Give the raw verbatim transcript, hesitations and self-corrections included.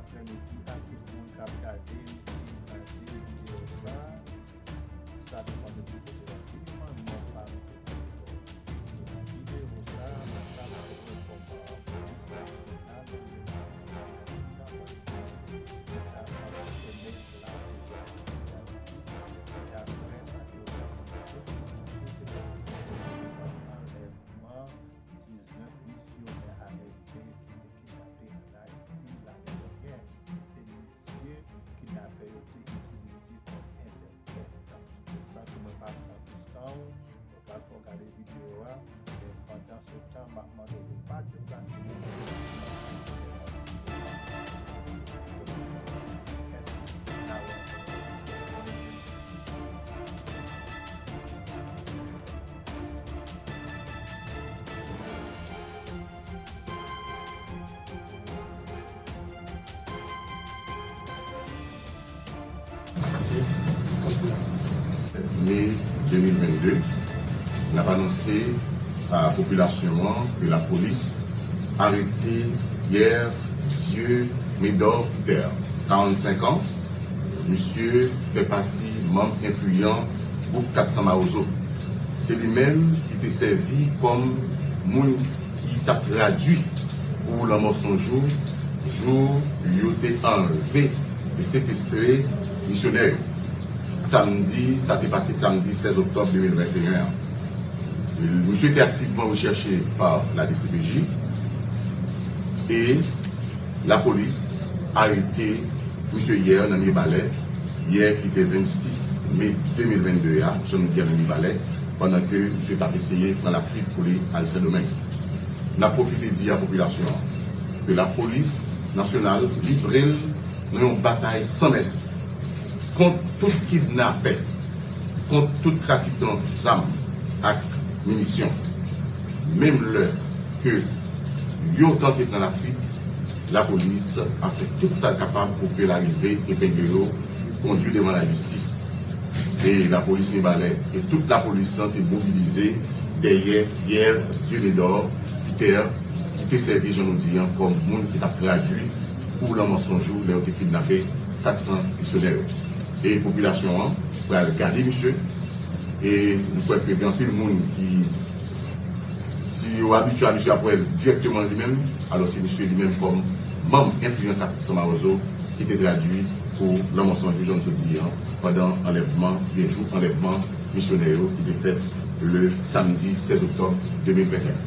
Fè mèsi a tout moun k ap gade m e pataje videyo sa. Sa depann de tout kote w ap viv. Mwen pa m se Tito. E nan videyo sa, mwen pral fè yon kòmantè sou diznèf misyonè ameriken ki te kidnape an Ayiti lane dènyè. E se misye kidnapè yo te itilize kòm entèprèt. Se sa ke mwen pa pran plis tan w, mwen pral fè w gade videyo a, men pandan se tan, m ap mande w pa deplase. Me de mil vennde, n ap anonse a popilasyon an ke lapolis arete Pierre Dieu Médor Peter, karannsenk an. Misye fè pati manm enfliyan gwoup kat san Mawozo. Se li menm ki te sèvi kòm moun ki t ap tradui pou Lanmò Sonjou, jou yo te anlve e sekestre misyonè yo. Samdi, sa te pase samdi sèz oktòb de mil venteyen an. Misye te aktivman rechèche pa la D C P J e lapolis arete misye yè nan Mibalè, yè ki te vennsis me de mil vennde a, jan nou di a nan Mibalè, pandan ke misye t ap eseye pran lafwit pou li al Sendomeng. N ap pwofite di a popilasyon an ke lapolis nasyonal livre l nan yon batay san mèsi kont tout kidnapè, kont tout trafikan zam ak minisyon. Menm lè ke yo tante pran lafwit, lapolis ap fè tout sa l kapab pou ke l arive epengle yo, kondui devan lajistis. E lapolis Mibalè e tout lapolis lan te mobilize dèyè Pierre Dieu Médor Peter, ki te sèvi, jan nou di an, kòm moun ki t ap tradui pou Lanmò Sonjou lè yo te kidnape kat san misyonè yo. E popilasyon an pral gade misye, e nou kwè ke gen anpil moun ki, si yo abitye a misye, ap wè l dirèkteman li menm, alò se misye li menm kòm manm enfliyan kat san Mawozo ki te tradui pou Lanmò Sonjou, jan nou sot di an, pandan anlèvman, oubyen jou anlèvman misyonè yo ki te fèt le samdi sèz oktòb de mil venteyen.